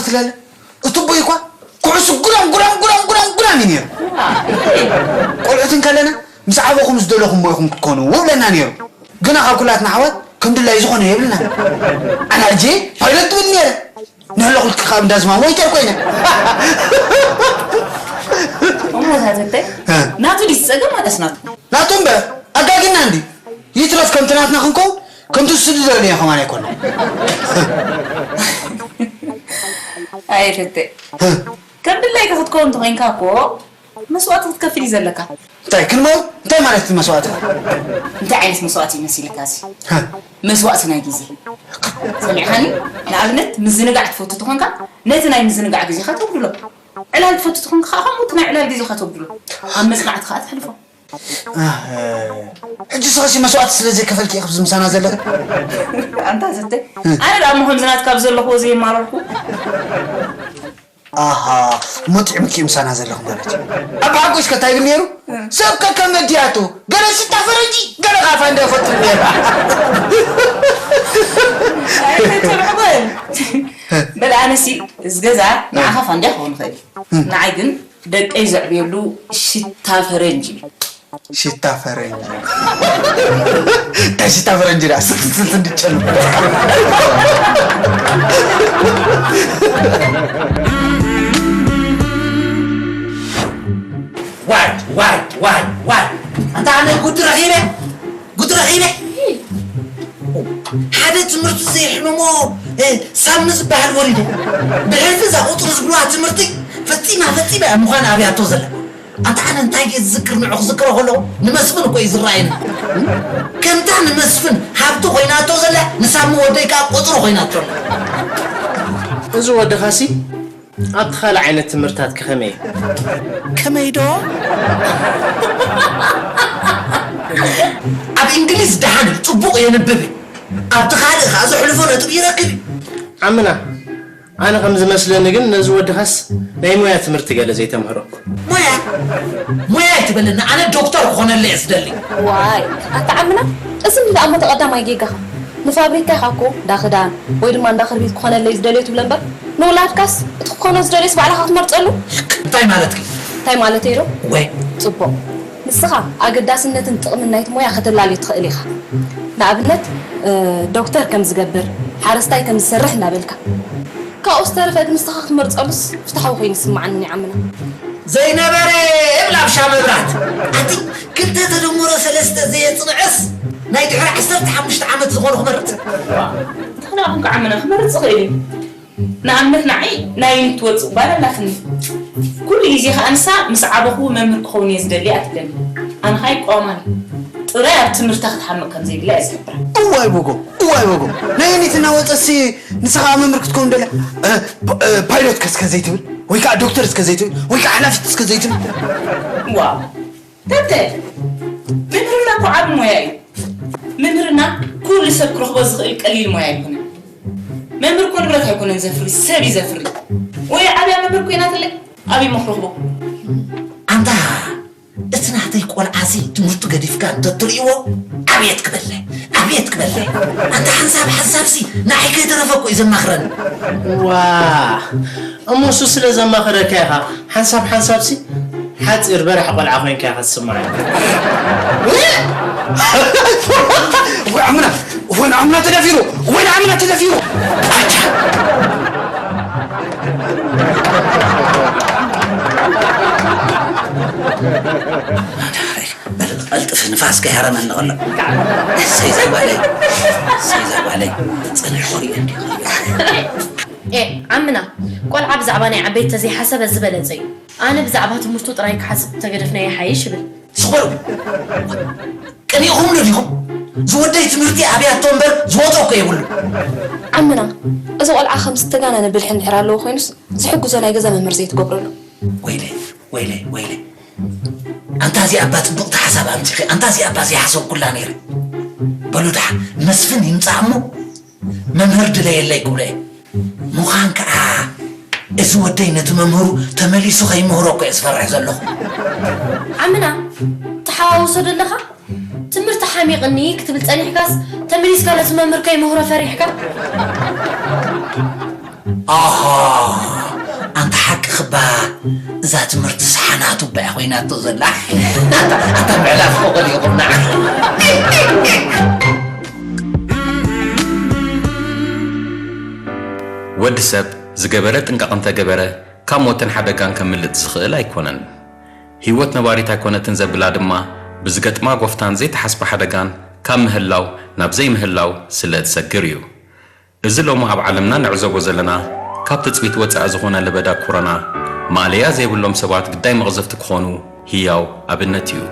ትለለ። እቲ ኣቦይ እኳ ኩዕሱ ጉዳም፣ ጉዳም፣ ጉዳም፣ ጉዳም፣ ጉዳም እዩ ነይሩ። ቆልዑት እንከለና ምስ ዓበኹም ዝደለኹምዎ ኢኹም ክትኮኑ ውብለና ነይሩ። ግና ካብ ኩላትና ኣሕዋት ከም ድላዩ ዝኾነ የብልና። ኣነ ኣጀየ ፓይለት ትብል ነይረ። ንሕሎ ክልተ ካብ እንዳ ዝማም ወይተር ኮይነ። እሞ እዛ ዘተይ፣ እ። ናቱ ድዩ ዝጸገም ዋላስ ናቱ? ናቱ እምበር፣ ኣጋጊና እንዲ። ይትረፍ ከምቲ ናትና ክንከውን፣ ከምቲ ንሱ ዝደለዮ ከማን ኣይኮነ። ኣይ ዘተይ። እ። ከም ድላይካ ክትከውን እንተኾይንካ እኮ፣ መስዋእቲ ክትከፍል እዩ ዘለካ። እንታይ ክንመው? እንታይ ማለት እዩ መስዋእቲ? እንታይ ዓይነት መስዋእቲ እዩ መሲልካ እዚ? ሃ። መስዋእቲ ናይ ግዜ። ሰሚዕካኒ? ንኣብነት ምዝንጋዕ ትፈቱ ተኾንካ ነቲ ናይ ምዝንጋዕ ግዜኻ ተጉድሎ። ዕላል ትፈቱ ተኾንካ ከዓ ከምኡ እቲ ናይ ዕላል ግዜኻ ተጉድሎ። ኣብ መጽናዕቲ ከዓ ተሕልፎ። ኣህ፣ ሕጂ ስኸሲ መስዋእቲ ስለ ዘይከፈልኪ ኢኺ ኣብዚ ምሳና ዘለኺ? ኣንታ ዘተ፣ ኣነ ደኣ እሞ ከምዚ ናትካ ኣብ ዘለኽዎ ዘይማረርኩ። ኣሃ፣ እሞ ጥዕምኪ ምሳና ዘለኹ ማለት እዩ። ኣብ ሓጎስከ እንታይ ይብል ነይሩ? ሰብ ከከም መድያቱ፣ ገለ ሽታ ፈረንጂ፣ ገለ ካፋ እንደ ይፈቱ ነይሩ። ኣይተጨብዕበን። በል ኣነሲ እዚ ገዛ ንዓኻ ፋንድያ ክኸውን ይኽእል። ንዓይ ግን ደቀይ ዘዕብየሉ ሽታ ፈረንጂ እዩ። ሽታ ፈረንጂ። እንታይ ሽታ ፈረንጂ ደኣ? ስልት ስልት እንድጨሉ። ዋይ፣ ዋይ፣ ዋይ፣ ዋይ። ኣንታ ኣነ ጉድ ረኺበ፣ ጉድ ረኺበ። ሓደ ትምህርቲ ዘይሕመሞ፣ እ፣ ሳሚ ዝበሃል ወሪደ። ብሕልፊ እዛ ቁጽሪ ዝብልዋ ትምህርቲ ፈጺማ፣ ፈጺማ እያ ምዃን ኣብያቶ ዘላ። ኣንታ ኣነ እንታይ ድየ ዝዝክር ንዑ ክዝክሮ ከለኹ ንመስፍን እኮ እዩ ዝረኣየኒ። ከምታ ንመስፍን ሃብቲ ኮይናቶ ዘላ ንሳሚ ወደይ ከኣ ቁጽሪ ኮይናቶ ኣላ። እዚ ወድኻሲ ኣብቲ ካልእ ዓይነት ትምህርትታት ከ ከመይ እዩ? ከመይ ዶ? ኣብ እንግሊዝ ደሓን እዩ፣ ጽቡቕ የንብብ እዩ። ኣብቲ ካልእ ከኣ ዘሕልፎ ነጥቢ ይረክብ እዩ። ዓምና፣ ኣነ ከም ዝመስለኒ ግን ነዚ ወድኻስ ናይ ሞያ ትምህርቲ ገለ ዘይተምህሮ። ሞያ? ሞያ ኣይትበለኒ፣ ኣነ ዶክተር ክኾነለ እየ ዝደሊ። ዋይ፣ ኣታ ዓምና፣ እዚ እንዳ እሞ ተቐዳማይ ጌጋኻ። ንፋብሪካ ኢኻ እኮ እንዳ ክዳን ወይ ድማ እንዳ ክርቢት ክኾነለይ ዝደልዮ ትብሎ እምበር፣ ንውላድካስ እቲ ክኾኖ ዝደልዮስ ባዕልኻ ክትመርጸሉ? እንታይ ማለትኪ? እንታይ ማለተይ ዶ? ወይ። ጽቡቕ። ንስኻ ኣገዳስነትን ጥቕምን ናይቲ ሞያ ከተላልዮ ትኽእል ኢኻ። ንኣብነት፣ እ፣ ዶክተር ከም ዝገብር፣ ሓረስታይ ከም ዝሰርሕ እናበልካ። ካብኡ ዝተረፈ ግን ንስኻ ክትመርጸሉስ ፍትሓዊ ኮይኑ ይስምዓኒ፣ ዓምና። ዘይነበረ እብል ኣብ ሻ መብራት። ኣቲ ክልተ ተደመሮ ሰለስተ ዘየጽንዐስ ናይ ድሕሪ ዓሰርተ ሓሙሽተ ዓመት ዝኾኑ ክመርጽ። እንታይ ደኣ ኮንካ ዓምና ክመርጽ ይኽእል እዩ። ንኣብነት ንዓይ ናይ ዩኒት ትወጽእ ጓል ኣላትኒ። ኩሉ ግዜ ከኣ ንሳ ምስ ዓበኹ መምህር ክኸውን እየ ዝደሊ እያ ትብለኒ። ኣነ ከኣ ይቃወማን እየ። ጥራይ ኣብ ትምህርታ ክትሓምቕ ከም ዘይብላ እየ ዝሕብራ። እዋይ በጎ፣ እዋይ በጎ። ናይ ዩኒት እናወጸሲ ንስኻ መምህር ክትከውን ደልያ፣ እ፣ ፓ-፣ እ፣ ፓይሎት ከስከ ዘይትብል፣ ወይ ከኣ ዶክተር እስከ ዘይትብል፣ ወይ ከኣ ሓላፊት እስከ ዘይትብል። ዋው፣ ተተ፣ መምህርና እኮ ዓቢ ሞያ እዩ። መምህርና ኩሉ ሰብ ክረኽቦ ዝኽእል ቀሊል ሞያ ኣይኮነን። መምህር እኮ ንብረት ኣይኮነን ዘፍሪ፣ ሰብ እዩ ዘፍሪ። ወይ ዓብያ መምህር ኮይናትለይ፣ ኣበይ እሞ ክረኽቦ? ኣንታ፣ እቲ ናተይ ቆልዓሲ ትምህርቱ ገዲፍካ እንተትርእይዎ፣ ኣቤት ክበለ፣ ኣቤት ክበለ። ኣንታ ሓንሳብ ሓንሳብሲ ንዓይ ከይተረፈ እኮ እዩ ዘማኽረኒ። ዋ፣ እሞ እሱ ስለ ዘማኸረካ ኢኻ ሓንሳብ ሓንሳብሲ ሓጺር በራሕ ቆልዓ ኮይንካ ኢኻ ትስምዓኒ። ወይ ዓምና፣ ወይ ዓምና ተደፊሩ፣ ወይ ዓምና ተደፊሩ። ኣቻ። በል፣ ቀልጥፍ፣ ንፋስ ከይሃረመኒ ከሎ። እሰይ፣ እዛ ጓለይ፣ እሰይ፣ እዛ ጓለይ። ጸኒሑ ክሪኦ እንዲዩ። ኤ፣ ዓምና፣ ቆልዓ ብዛዕባ ናይ ዓበይቲ ተዘይሓሰበ ዝበለጸ እዩ። ኣነ ብዛዕባ ትምህርቱ ጥራይ ክሓስብ ተገደፍናዮ ይሓይሽ ይብል። ስቕ በሉ። ቅኒእኹምሉ ዲኹም? ዝወደይ ትምህርቲ ኣብያቶ እምበር ዝወጾ እኮ የብሉ። ዓምና፣ እዚ ቆልዓ ከም ዝተጋነነ ብልሒ እንድሕር ኣለዎ ኮይኑስ፣ ዝሕግዞ ናይ ገዛ መምህር ዘይትገብረሉ። ወይለይ፣ ወይለይ፣ ወይለይ። ኣንታ እዚኣ እባ ጽብቕቲ ሓሳብ ኣምጺኺ፣ ኣንታ እዚኣ እባ ዘይሓሰብኩላ ነይረ። በሉ ደሓን መስፍን ይምጻእ እሞ መምህር ድለየለይ ክብሎ እየ። ምዃን ከኣ እዚ ወደይ ነቲ መምህሩ ተመሊሱ ከይምህሮ እኮ እየ ዝፈርሕ ዘለኹ። ዓምና፣ ተሓዋውሶ ዶ ኣለኻ? ትምህርቲ ሓሚቕኒ ክትብል ጸኒሕካስ ተመሊስካ ነቲ መምህር ከይምህሮ ፈሪሕካ? ኣሃ፣ ኣንታ ሓቂ ክባ፣ እዛ ትምህርቲ ሰሓናቱ ባያ ኮይናቶ ዘላ። ኣታ፣ ኣታ ምዕላፍ ክቕል ይኹና። ወዲ ሰብ ዝገበረ ጥንቃቕ እንተገበረ፣ ካብ ሞትን ሓደጋን ከምልጥ ዝኽእል ኣይኮነን። ህይወት ነባሪት ኣይኮነትን ዘብላ ድማ፣ ብዝገጥማ ጎፍታን ዘይተሓስበ ሓደጋን ካብ ምህላው ናብ ዘይምህላው ስለ እትሰግር እዩ። እዚ ሎሚ ኣብ ዓለምና ንዕዘቦ ዘለና፣ ካብ ትጽቢት ወጻኢ ዝኾነ ለበዳ ኮሮና፣ ማእለያ ዘይብሎም ሰባት ግዳይ መቕዘፍቲ ክኾኑ ህያው ኣብነት እዩ።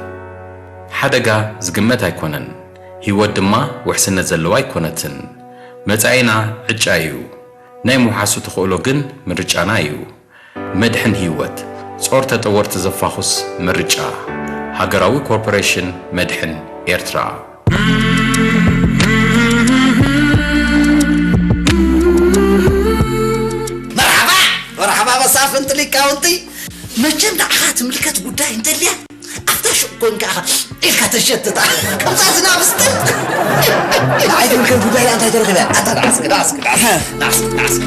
ሓደጋ ዝግመት ኣይኮነን። ህይወት ድማ ውሕስነት ዘለዋ ኣይኮነትን። መጻኢና ዕጫ እዩ። ናይ ምውሓሱ ተኽእሎ ግን ምርጫና እዩ። መድሕን ህይወት፣ ጾር ተጠወርቲ ዘፋኹስ ምርጫ። ሃገራዊ ኮርፖሬሽን መድሕን ኤርትራ። መርሓባ፣ መርሓባ መሳፍንቲ ሊቃውንቲ። መቸም ንዓኻ ትምልከት ጉዳይ እንተልያ ኣብታ ሹቕ ኮንካ ኢኻ ኢልካ ተሸትታ። ከምዛ ዝናብ ስተ ንዓይ ትምልከት ጉዳይ እንታይ ተረኺበ? ኣታ ንዓስኪ ንዓስኪ ንዓስኪ ንዓስኪ ንዓስኪ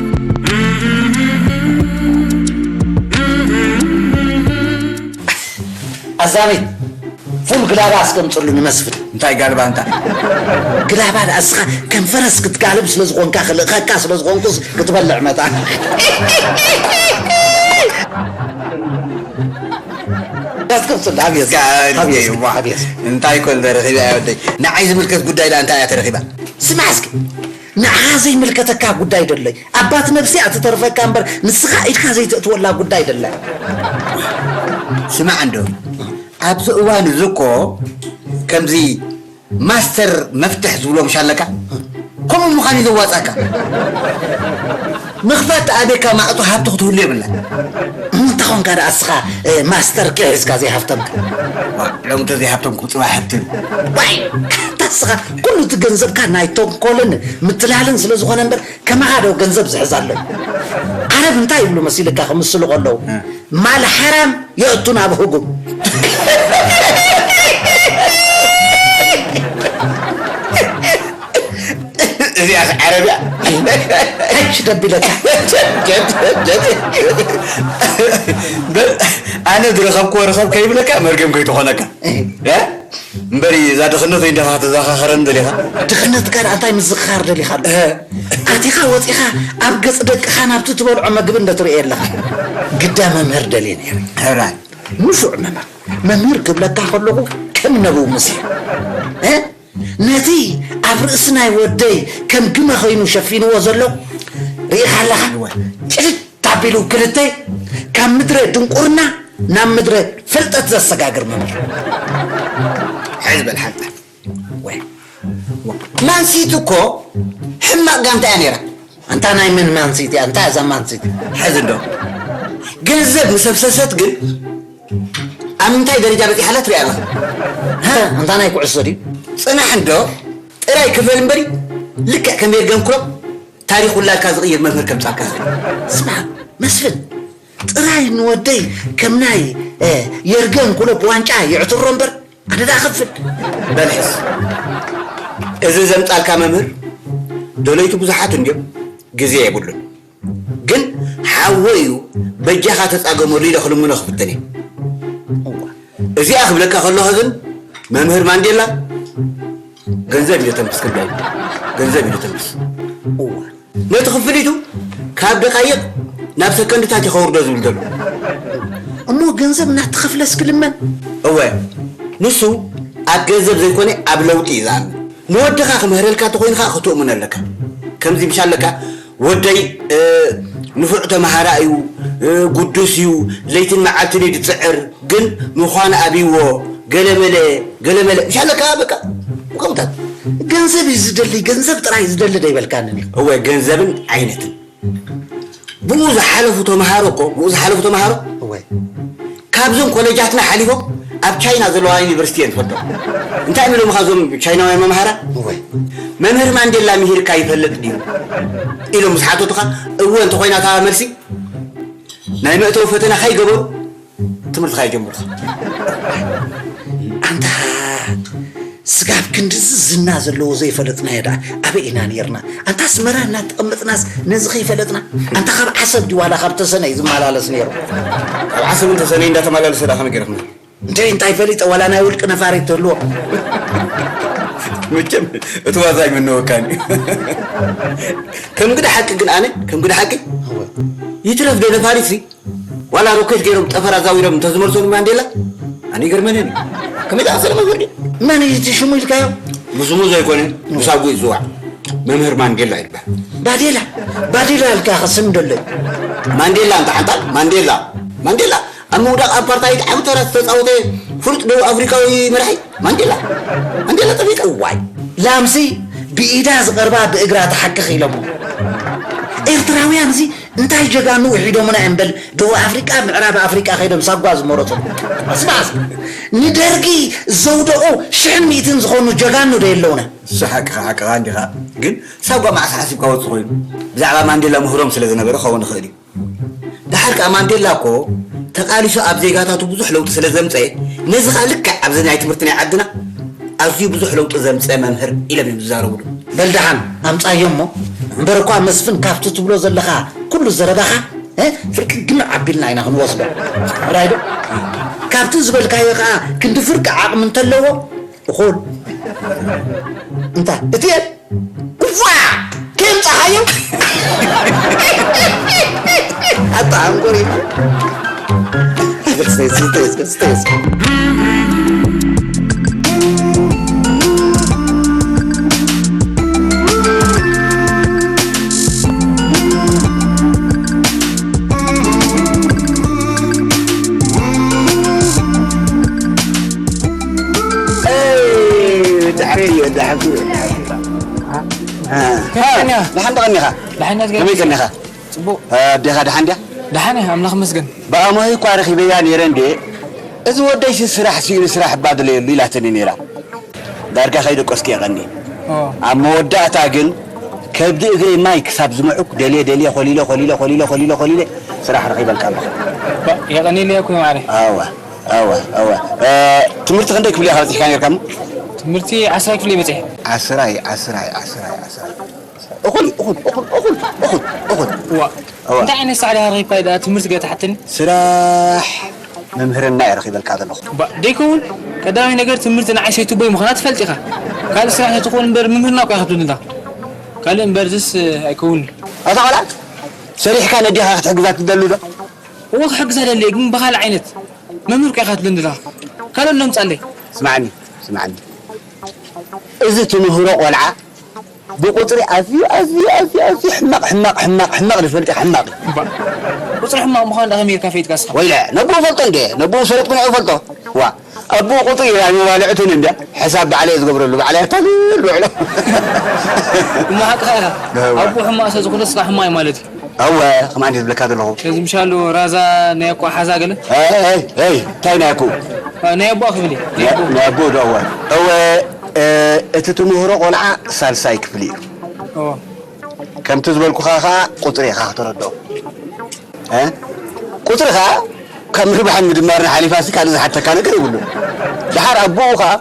ኣዛሚት ፉል ግላባ ኣስቀምጥሉ ንመስፍን። እንታይ ጋልባ እንታ? ግላባ ደኣ እስኻ ከም ፈረስ ክትጋልብ ስለ ዝኾንካ ክልእኸካ ስለ ዝኾንኩስ ክትበልዕ መታ። ኣስቀምጥሉ ኣብየስ ኣብየስ ኣብየስ። እንታይ ኮን ተረኺበ ኣያ ወደይ? ንዓይ ዝምልከት ጉዳይ ደኣ እንታይ እያ ተረኺባ? ስማዕ እስኪ ንዓኻ ዘይምልከተካ ጉዳይ ደለይ ኣባት ነብሲ እያ ትተርፈካ እምበር ንስኻ ኢድካ ዘይተእትወላ ጉዳይ ደላ። ስማዕ እንዶ ኣብዚ እዋን እዚ እኮ ከምዚ ማስተር መፍትሕ ዝብሎ ምሽ ኣለካ ከምኡ ምዃን እዩ ዘዋፃካ። ምኽፋት ኣቤካ ማዕፆ ሃብቲ ክትህሉ የብላ። እንታይ ኾንካ ደኣ እስኻ ማስተር ኬ ሒዝካ ዘይሃብተምካ? ሎም ተዘይሃብቶም ክፅባ ሃብትን ዋይ ታስኻ ኩሉ እቲ ገንዘብካ ናይ ተንኮልን ምትላልን ስለ ዝኾነ እምበር ከማኻ ዶ ገንዘብ ዝሕዝ ኣሎ? ዓረብ እንታይ ይብሉ መሲልካ ክምስሉ ከለዉ ማል ሓራም የእቱ ናብ ህጉም። እዚኣ ዓረብያ ሕጅ ደቢለካ ኣነ ዝረኸብክዎ ረኸብ ከይብለካ መርገም ከይትኾነካ እምበሪ እዛ ድኽነተይ እንዲኻ ተዘኻኸረኒ ደሊኻ። ድኽነትካ ደኣ እንታይ ምዝኽኻር ደሊኻ ኣሎ? ኣቲኻ ወጺኻ ኣብ ገጽ ደቅኻ ናብቲ ትበልዖ መግቢ እንዶ ትርእዮ ኣለኻ። ግዳ መምህር ደልየ ነይረ። ሕራይ። ንፉዕ መምህር። መምህር ክብለካ ከለኹ ከም ነብው ሙሴ። ነቲ ኣብ ርእሲ ናይ ወደይ ከም ግመ ኸይኑ ሸፊንዎ ዘሎ ርኢኻ ኣለኻ? ጭልጥ ኣቢሉ ክልተ ካብ ምድረ ድንቁርና ናብ ምድረ ፍልጠት ዘሰጋግር መምህር። ሕዚ በል ሓንጣ። ማንሲቲ እኮ ሕማቕ ጋንታ እያ ነይራ። ኣንታ ናይ መን ማንሲቲ እያ? እንታይ እዛ ማንሲቲ? ሕዚ እንዶ ገንዘብ ምስ ኣፍሰሰት ግን ኣብ ምንታይ ደረጃ በፂሓ ኣላ ትሪኣ ኣለኻ። እንታ ናይ ኩዕሶ ድዩ? ፅናሕ እንዶ ጥራይ ክፈል እምበሪ ልክዕ ከም የርገን ክሎፕ ታሪክ ውላድካ ዝቕይር መምህር ከምፃልካ ዝኽእል። ስማዕ መስፍን ጥራይ ንወደይ ከም ናይ የርገን ክሎፕ ዋንጫ ይዕትሮ እምበር ኣነ ደኣ ክፍል። በልሕስ እዚ ዘምፃልካ መምህር ደለይቱ ብዙሓት እንድዮም ግዜ የብሉን። ግን ሓወይ እዩ በጃኻ ተፃገመሉ ኢለ ክልምኖ ክፍትን እየ። እዚኣ ክብለካ ከለኹ ግን መምህር ማንዴላ ገንዘብ እዩ ተንፍስ ክብላ እዩ። ገንዘብ እዩ ተንፍስ። እዋ ነቲ ክፍሊቱ ካብ ደቃይቕ ናብ ሰከንድታት እዩ ከውርዶ ዝብል ዘሎ። እሞ ገንዘብ እናተኸፍለስ ክልመን? እወ ንሱ ኣብ ገንዘብ ዘይኮነ ኣብ ለውጢ እዩ ዝኣምን። ንወድኻ ክምህረልካ እንተኾይኑ ከዓ ክትእምኖ ኣለካ። ከምዚ ምሽ ኣለካ ወደይ ንፉዕ ተምሃራይ እዩ፣ ጉዱስ እዩ፣ ለይትን መዓልትን እዩ ዝፅዕር፣ ግን ምዃን ኣብይዎ ገለመለ ገለመለ ምሽ ኣለካ በቃ ከምታት ገንዘብ እዩ ዝደሊ፣ ገንዘብ ጥራይ እዩ ዝደሊ ዶ ይበልካኒ? እወ ገንዘብን ዓይነትን ብኡ ዝሓለፉ ተምሃሮ እኮ ብኡ ዝሓለፉ ተምሃሮ እወ ካብዞም ኮሌጃትና ሓሊፎም ኣብ ቻይና ዘለዋ ዩኒቨርሲቲ እየን ትፈልጦ። እንታይ እዮም ኢሎም እዞም ቻይናውያን መምሃራ? እወ መምህር ማንዴላ ምሂርካ ይፈልጥ ድዩ ኢሎም ምስ ሓተቱኻ እወ እንተኾይና እታ መልሲ ናይ መእተዊ ፈተና ከይገበሩ ትምህርትኻ ይጀምሩ። ኣንታ ስጋብ ክንድዚ ዝና ዘለዎ ዘይፈለጥናዮ ደኣ ኣበይ ኢና ነይርና? ኣንታ ኣስመራ እናተቐመጥናስ ነዚ ከይፈለጥና? ኣንታ ካብ ዓሰብ ድዩ ዋላ ካብ ተሰነይ ዝመላለስ ነይሩ? ካብ ዓሰብን ተሰነይ እንዳተመላለሰ ደኣ ከመይ ገይርክና? እንተ እንታይ ፈሊጠ ዋላ ናይ ውልቂ ነፋሪት ትህልዎ። መቸም እቲ ዋዛ ኣይምነወካን እዩ። ከም ግደ ሓቂ ግን ኣነ ከም ግደ ሓቂ ይትረፍ ዶ ነፋሪት ሲ ዋላ ሮኬት ገይሮም ጠፈር ኣዛዊሮም እንተዝመልሶ ንማንዴላ ኣነ ይገርመንን እዩ። ከመይ ዝኣመሰለ መምህር ድዩ? መን እዩ እቲ ሽሙ ኢልካዮ? ብስሙ ዘይኮነ ምሳጉ ይዝዋዕ መምህር ማንዴላ ይበሃል። ባዴላ ባዴላ ኢልካ ክስም ደሎ እዩ። ማንዴላ እንተ ሓንጣል ማንዴላ ማንዴላ ኣብ ምውዳቕ ኣፓርታይድ ዓቢ ተራ ዝተጻወተ ፍሉጥ ደቡብ ኣፍሪካዊ መራሒ ማንዴላ ማንዴላ ጠፊኡ እዋይ። ላምሲ ብኢዳ ዝቐርባ ብእግራ ትሓክኽ ኢሎሞ። ኤርትራውያን እዚ እንታይ ጀጋኑ ውሒዶምና እዮም በል ደቡብ ኣፍሪቃ ምዕራብ ኣፍሪቃ ከይዶም ሳጓ ዝመረጹ። ስማስ ንደርጊ ዘውደቑ ሽሕን ሚእትን ዝኾኑ ጀጋኑ ዶ የለውና? እሱ ሓቅኻ ሓቅኻ እንዲኻ ግን ሳጓ መዓስ ሓሲብካ ወፅ ኮይኑ ብዛዕባ ማንዴላ ምህሮም ስለ ዝነበረ ክኸውን ይኽእል እዩ። ደሓር ከኣ ማንዴላ እኮ ተቓሊሱ ኣብ ዜጋታቱ ብዙሕ ለውጢ ስለ ዘምጸኤ ነዚ ከኣ ልክዕ ኣብዚ ናይ ትምህርቲ ናይ ዓድና ኣዝዩ ብዙሕ ለውጢ ዘምጸ መምህር ኢሎም እዮም ዝዛረብሉ። በል ደሓን ኣምጻዮ እሞ እምበር እኳ መስፍን ካብቲ ትብሎ ዘለኻ ኩሉ ዘረባኻ እ፣ ፍርቂ ግምዕ ኣቢልና ኢና ክንወስዶ ራይዶ ካብቲ ዝበልካዮ ከኣ ክንዲ ፍርቂ ዓቕሚ እንተለዎ እኹል እንታ እትየ እዋ ከምጻኻዮ ኣታ ኣንጎሪ ደሓን ቀኒኻ ደሓን ደቐኒኻ ደሓን ከመይ ቀኒኻ ጽቡቕ ኣዴኻ ደሓን ድያ ደሓን እያ ኣምላኽ መስገን ብኣሞይ እኳ ረኺበያ ነይረ እንዴ እዚ ወደይሲ ስራሕ ስኢኑ ስራሕ እባ ድለየሉ ኢላትኒ ነይራ ዳርጋ ከይደቀስኩ እየ ቀኒ ኣብ መወዳእታ ግን ከብዲ እግረይ ማይ ክሳብ ዝምዕኩ ደልየ ደልየ ኮሊለ ኮሊለ ኮሊለ ኮሊለ ኮሊለ ስራሕ ረኺበልካ ኣለኹ የቐኒለየ ኩ ማዕረ ኣዋ ኣዋ ኣዋ ትምህርቲ ክንደይ ክፍሊ ኢኻ በፂሕካ ነርካ ትምህርቲ ዓስራይ ክፍሊ በፂሐ ዓስራይ ዓስራይ ዓስራይ ዓስራይ እኹል እኹል እኹል እኹል እኹል እኹል እዋ እንታይ ዓይነት ስራሕ ዲኻ ረኺብካ ደኣ ትምህርቲ ገ ትሓተኒ ስራሕ መምህርና እየ ረኺበልካ ዘለኹ ደይከውን ቀዳማይ ነገር ትምህርቲ ንዓይ ሰይትቦይ ምዃና ትፈልጥ ኢኻ ካልእ ስራሕ ተትኸውን እምበር መምህርና እኮ ኢኻ ትብለኒ ካልእ እምበር ዝስ ኣይከውንን ኣታ ቆልዓ ሰሪሕካ ነዲኻ ክትሕግዛ ትደሉ ዶ እወ ክሕግዛ ደልየ ግን ብኻልእ ዓይነት መምህር እኮ ኢኻ ትብለኒ ዘለኻ ካልእ ኣለምፃለይ ስማዕኒ ስማዕኒ እዚ ትምህሮ ቆልዓ ብቁፅሪ ኣዝዩ ኣዝዩ ኣዝዩ ኣዝዩ ሕማቕ ሕማቕ ሕማቕ ሕማቕ ዝፈልጥ ሕማቕ እዩ። ቁፅሪ ሕማቕ ምዃኑ ዳ ከመይ ጌርካ ፈሊጥካ እስኻ? ወይለ ነብኡ ፈልጦ እንደ ነብኡ ዝፈለጥኩ ንዑ ፈልጦ። ዋ ኣቦ ቁፅሪ ኣመባልዕቱን እንደ ሕሳብ ባዕለ ዝገብረሉ ባዕለ ኣታልል ውዕሎ። እሞ ሓቅኻ ኢኻ። ኣቦ ሕማቕ ሰብ ዝኾነ እስኻ ሕማቕ እዩ ማለት እዩ። ኣወ ከማን ዝብለካ ዘለኹ። ከዚ ምሻሉ ራዛ ናይ ኣቋ ሓዛ ገለ? ኣይ ኣይ እንታይ ናይ ኣኩ? ናይ ኣቦ ክብል እዩ። ናይ ኣቦ ዶ ኣወ? ኣወ እቲ ትምህሮ ቆልዓ ሳልሳይ ክፍሊ እዩ። ከምቲ ዝበልኩኻ ኸዓ ቁፅሪ ኢኻ ክትረድኦ። ቁፅሪ ኸዓ ካብ ምርባሕን ምድማርን ሓሊፋ ሲ ካልእ ዝሓተካ ነገር የብሉን። ደሓር ኣቦኡ ኸዓ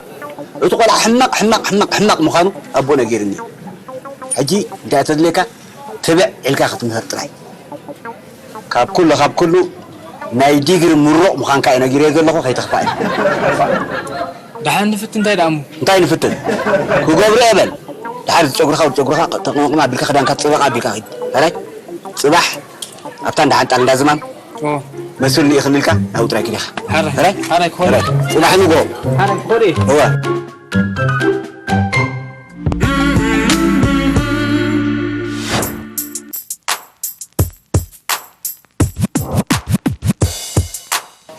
እቲ ቆልዓ ሕማቕ ሕማቕ ሕማቕ ሕማቕ ምዃኑ ኣቦኡ ነጊርኒ። ሕጂ እንታይ ተድልየካ? ትብዕ ኢልካ ክትምህር ጥራይ። ካብ ኩሉ ካብ ኩሉ ናይ ዲግሪ ምሩቕ ምዃንካ እየ ነጊረዮ ዘለኹ፣ ከይተኽፋእ እዩ። ደሓን ንፍትን እንታይ ደኣ እሞ? እንታይ ንፍትን? ክገብሮ እየ በል። ደሓር ጨጉርኻ ወዲ ጨጉርኻ ተቕምቕም ኣቢልካ ክዳንካ ትፅበቕ ኣቢልካ ኺድ። ሕራይ? ፅባሕ ኣብታ እንዳ ሓንጣል እንዳ ዝማም ኦ፣ መስል ይኽልልካ ናብኡ ጥራይ ኪድ ኢኻ። ሓራይ፣ ሕራይ? ሓራይ ክኾን። ሕራይ? ፅባሕ ንጎ። ሓራይ ክኾን። እወ።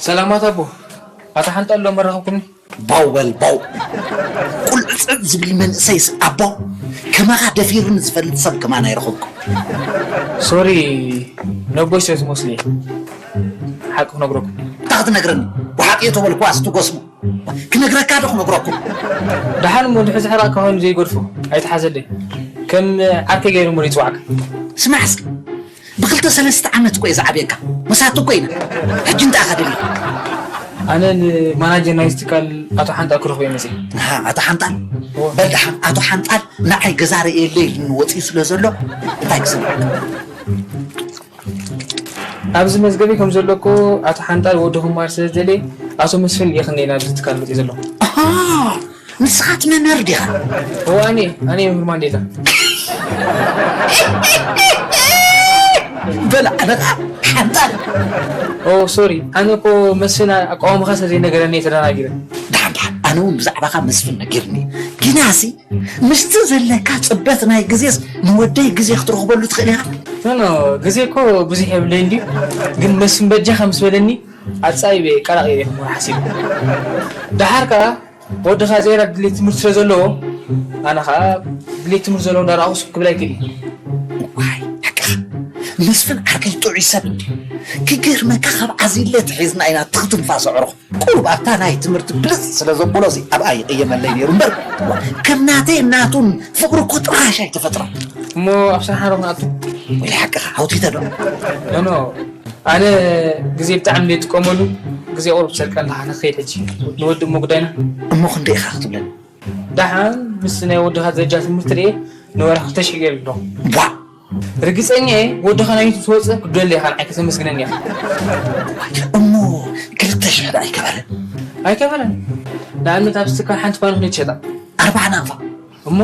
ሰላማት ኣቦ፣ ኣታ ሓንጣሎ መራኸብኩምኒ? ባው በል ባው። ቁልዕጽዕ ዝብል መንእሰይስ ኣቦ፣ ከማኻ ደፊሩኒ ዝፈልጥ ሰብ ከማን ኣይረኸብኩ። ሶሪ፣ ነቦይ ስለ ዝመስሉ እየ። ሓቂ ክነግረኩም። እንታይ ክትነግረኒ? ብሓቂ እየ ተበልኩ ኣስቲ ጎስሞ። ክነግረካ ዶ ክነግረኩም? ደሓን እሞ እንድሕር ዝሕራቕካ ኮይኑ ዘይገድፎ፣ ኣይትሓዘለይ። ከም ዓርከይ ገይሩ እሞ ይጽዋዕካ። ስማዕ እስኪ፣ ብክልተ ሰለስተ ዓመት እኮ እየ ዝዓብየካ። መሳቱ እኮ ኢና። ሕጂ እንታይ ኢኻ ደልዩ? ኣነ ንማናጀር ናይዚ ትካል ኣቶ ሓንጣል ክረኽቦ እየ መፅእ። ኣሃ፣ ኣቶ ሓንጣል? እወ። በል ደሓን፣ ኣቶ ሓንጣል ንዓይ ገዛ ርእየለይ ኢሉኒ ወፂኡ ስለ ዘሎ፣ እንታይ ክስምዓካ? ኣብዚ መዝገበይ ከም ዘሎ እኮ ኣቶ ሓንጣል ወዲ ክማር ስለ ዝደለየ፣ ኣቶ መስፍን ልኢኽኒ ናብዚ ትካል መፅእ ዘሎ። ኣሃ፣ ንስኻ እቲ መምህር ዲኻ? እወ፣ ኣነ፣ ኣነ መምህር ማንዴላ። በል፣ ኣነ ኸዓ ሓንጣል። ኦ፣ ሶሪ፣ ኣነ እኮ መስፍን ኣቃውማኻ ስለ ዘይነገረኒ እየ ተደናጊረ። ደሓን፣ ደሓን፣ ኣነ እውን ብዛዕባኻ መስፍን ነጊርኒ። ግናሲ፣ ምስቲ ዘለካ ጽበት ናይ ግዜስ ንወደይ ግዜ ክትረኽበሉ ትኽእል ኢኻ? ኖ፣ ኖ፣ ግዜ እኮ ብዙሕ የብለይን ድዩ? ግን መስፍን በጃኻ ምስ በለኒ፣ ኣጻይበ ቀላቒለ ክመርሕ ሓሲበ። ደሓር ከኣ ወድኻ ዝያዳ ድሌት ትምህርቲ ስለ ዘለዎ፣ ኣነ ኸኣ ድሌት ትምህርቲ ዘለዎ እንዳረኣኹ ስቕ ክብል ኣይክእልን። ዋይ፣ ሓቅኻ። መስፍን ዓርከይ ጥዑይ ሰብ እንድዩ። ክገርመካ፣ ካብ ዓዚለ ተሒዝና ኢና ትኽ ትንፋስ ኣዕሩኽ። ቁሩብ ኣብታ ናይ ትምህርቲ ብልጽ ስለ ዘብሎ፣ እዚ ኣብኣ ይቕየመለይ ነይሩ እምበር፣ ከም ናተይ ናቱን ፍቕሪ እኮ ጥራሽ ኣይተፈጥረን። እሞ ኣብ ስራሕ ዶ ክንኣቱ? ወይ፣ ሓቅኻ፣ ሃውቲተ ዶ? ኖ፣ ኖ። ኣነ ግዜ ብጣዕሚ ዘይጥቀመሉ፣ ግዜ ቁሩብ ትሰርቀኒ ኣለኻ፣ ንኽይድ ሕጂ። ንወዲ እሞ ጉዳይና። እሞ ክንደይ ኢኻ ክትብለኒ? ደሓን ምስ ናይ ወድኻ ደረጃ ትምህርቲ ርኤ ንወርሒ ክልተ ሽሕ ገይሩ ኣሎ። ዋ! ርግጸኛ እየ፣ ወድኻ ናይቲ ትወጽእ ክትደሊ ኢኻ፣ ንዓይ ከተመስግነኒ ኢኻ። እሞ ክልተ ሽሕ ደኣ ኣይከበረን? ኣይከበረን። ንኣብነት ኣብዚ ትካል ሓንቲ ፓኖ ክንደይ ትሸጣ? ኣርብዓ ናቕፋ። እሞ